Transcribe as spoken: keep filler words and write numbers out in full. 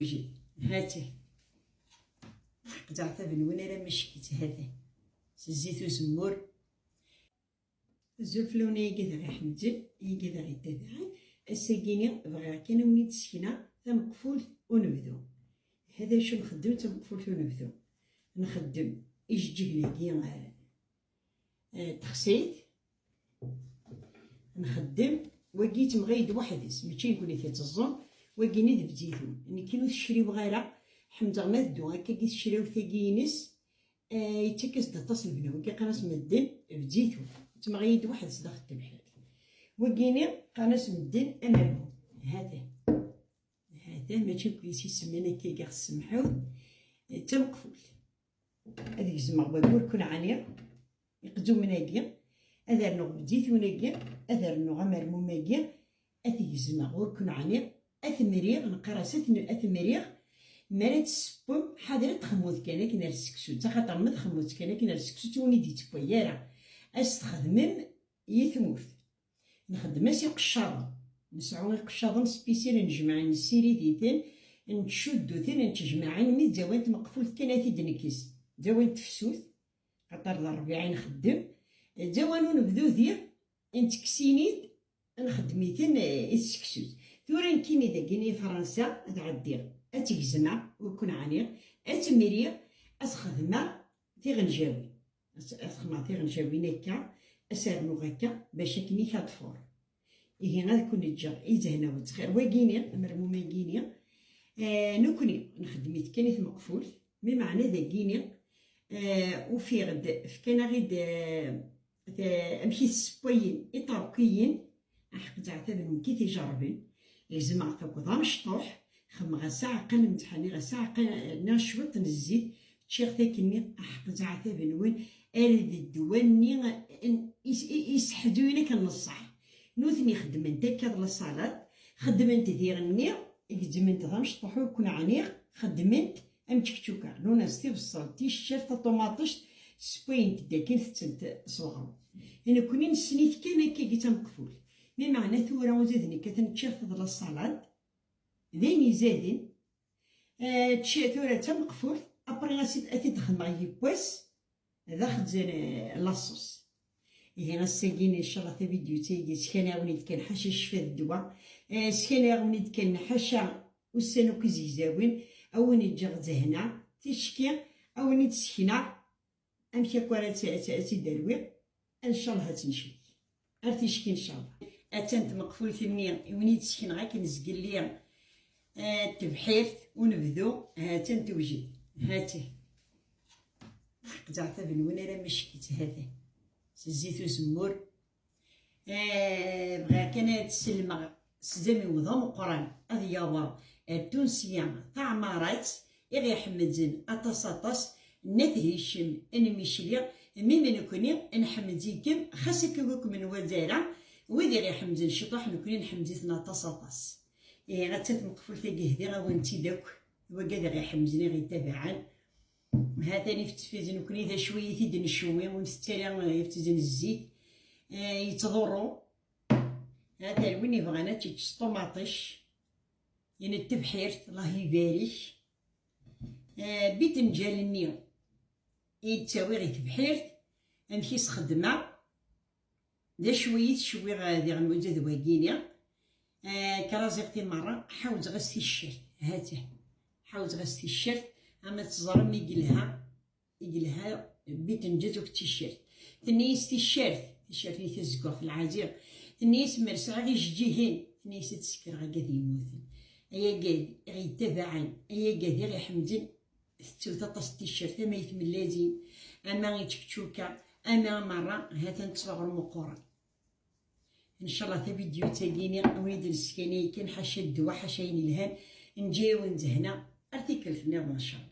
Tewjed. Hati. Ḥeqǧeɣ tabenwin ara meckitt, hati. S zzit uzemmur. Azul fell-awen ay igad aɣ-iḥemmlen, ay igad aɣ-ittabaɛen. Ass-agi-ni bɣiɣ kan ad wen-id-sekneɣ tameqfult unebdu. Hada acu nxeddem d tameqfult unebdu. Nxeddem ijeǧǧigen-agi, eh, eh, texsayt. Nxeddem, wagi yettemɣay-d weḥd-s, mačči nekkni i t-iteẓẓun, wagi-nni d bzitun. Nekkin ur t-criweɣ ara, ḥemdeɣ ma teddu akkagi tecrawt-agi-ines, eh, yettak-as-d aṭas n lebna. Wagi qqaren-as medden bzitun, yettemɣay-d weḥd-s daxel tebḥirt. Wagi-nni qqaren-as medden amermu. Hata. Hata, mačči nekkni i s-isemman akka i ɣ-tsemḥeḍ, d tameqfult. Ad gezmeɣ wagi ur ken-ɛniɣ, iqdumen-agi, ad rnuɣ bzitun-agi, ad rnuɣ amermum-agi, ad t-gezmeɣ ur ken-ɛniɣ, ad t-mriɣ, neqqar-as ad t-, ad t-mriɣ, mi ara tessewwem, ḥader ad txemmut kan akken ar seksu, axaṭer ma txemmut kan akken ar seksu, ur wen-id-ittewway ara. Ad s-txedmem i tmurt. Nxeddem-as iqeccaḍen. Nesɛu iqeccaḍen spécial, nejmeɛ-, nessirid-iten, nettcuddu-ten, nettjemɛen, mi d-ttawin tmeqfult kan ad t-id-nekkes. D-ttawin tefsut, axaṭer d rrbiɛ i nxeddem. D-ttawin unebdu diɣ, ntekkes-in-id, nxeddem-iten, eh, i tseksut. Tura nekkini dagini i Fransa, ad ɛeddiɣ, ad tt-gezmeɣ, ur ken-ɛniɣ, ad tt-mriɣ, ad xedmeɣ tiɣenjawin. Ad, ad xedmeɣ tiɣenjawin akka, ad s-rnuɣ akka, bac akken i k-ad-tfur. Ihi, ad ken-ǧǧeɣ i zehna u ttxir. Wagini, amermum-agini, eh, nekkni nxeddem-it kan i tmeqfult, mi meɛna dagini, eh, ufiɣ-d, fkan-aɣ-id, eh, ta-, amek i t-ssewwayen Iṭerkiyen, aḥeqq d aɛtaben wigi t-ijerrben, gezmeɣ-t akked amecṭuḥ, xemmeɣ-as aɛeqqa n lemteḥ, rniɣ-as aɛeqqa, rniɣ cwiṭ n zzit, ččiɣ-t akkenni, aḥeqq d aɛtaben win, ar d ddwa-nni n-, is-, i-, iseḥduyen akken n ṣṣeḥ. Nutni xeddmen-t akka d laṣalat, xeddmen-t diɣenni, gezzmen-t d amecṭuḥ ur ken-ɛniɣ, xeddmen-t am tčekčuka, rnan-as tibṣelt, ticcert, taṭumaṭict, ssewwayent-d akken tettent s uɣrum. Nekkni nessen-it kan akkagi d tameqfult. Mi meɛna tura ula d nekk atan ččiɣ-t d laṣalat, d ayen izaden. Eh, ččiɣ tura d tameqfult, après ad t-, ad t-id-xedmeɣ yiwwas, d axezzan, eh, laṣus. Ihi ass-agi, ncallah, tavidyut-agi skan-awen-id kan ḥaca ccfa d ddwa, eh, skan-awen-id kan ḥaca ussan akk izegzawen, a wen-ǧǧeɣ zehna, ticki a wen-id-sekneɣ amek akk ara tt-, tt-, tt-id-rwiɣ, ncallah ad tt-ncek. Ar ticki ncallah. Attan tmeqfult-nni i wen-id-sekneɣ akken zgelli, eh, tebḥirt unebdu, ha-tt-an tewjed, ha-tt-i. Ḥeqq d aɛtaben win ara meckitt, ha-t-an. S zzit uzemmur. Eh, bɣiɣ kan ad t-sellmeɣ s zamiw d ameqqran, ad yaweḍ ar Tunsiya taɛmarat i ɣ-iḥemmden aṭas aṭas, n At Hicem n Micli, mi nekkni nḥemmed-ikem, xas akka ur kem-nwala ara, wid i ɣ-iḥemmden ciṭuḥ nekkni nḥemmed-iten aṭas aṭas. Ihi atta tmeqfult-agi hdiɣ awen-tt-id akk, wagi ad ɣ-iḥemmden i ɣ-ittabaɛen. Ha-t-an ifetfed nekkni d acwi i t-id-ncewwi, ur ntettali ifetfed n zzit, eh, yettḍurru. Ha-t-an win yebɣan ad t-yečč s ṭumaṭic, n tebḥirt, Allah ibarek. Eh, bitenǧal-nni i d-ttawiɣ i tebḥirt, amek i s-xeddmeɣ, d acwi i t-cwiɣ, eh, diɣen uǧa d wagini. Eh, kraziɣ-t i merra, ḥawzeɣ-as ticcert, ha-t-an. Ḥawzeɣ-as ticcert, ama teẓrem i yelha, i yelha bitenǧal akked ticcert. Tenna-yas ticcert, ticcert-nni tazeggaɣt lɛaziɣ. Tenna-yas mer sɛiɣ ijeǧǧigen, tenna-yas ad d-sekreɣ agad yemmuten. Ay agad i ɣ-yettabaɛen, ay agad i ɣ-iḥemmden, tettumt aṭas n ticcert, ama i tmellazin, ama i tčekčuka, ama merra, ha-t-an ttwaɣur meqqren. Ncallah tavidyut-agi-ni a wen-id-neskanay kan ḥaca ddwa, ḥaca ayen yelhan, nǧa-yawen zehna, ar tikkelt nniḍen ncallah.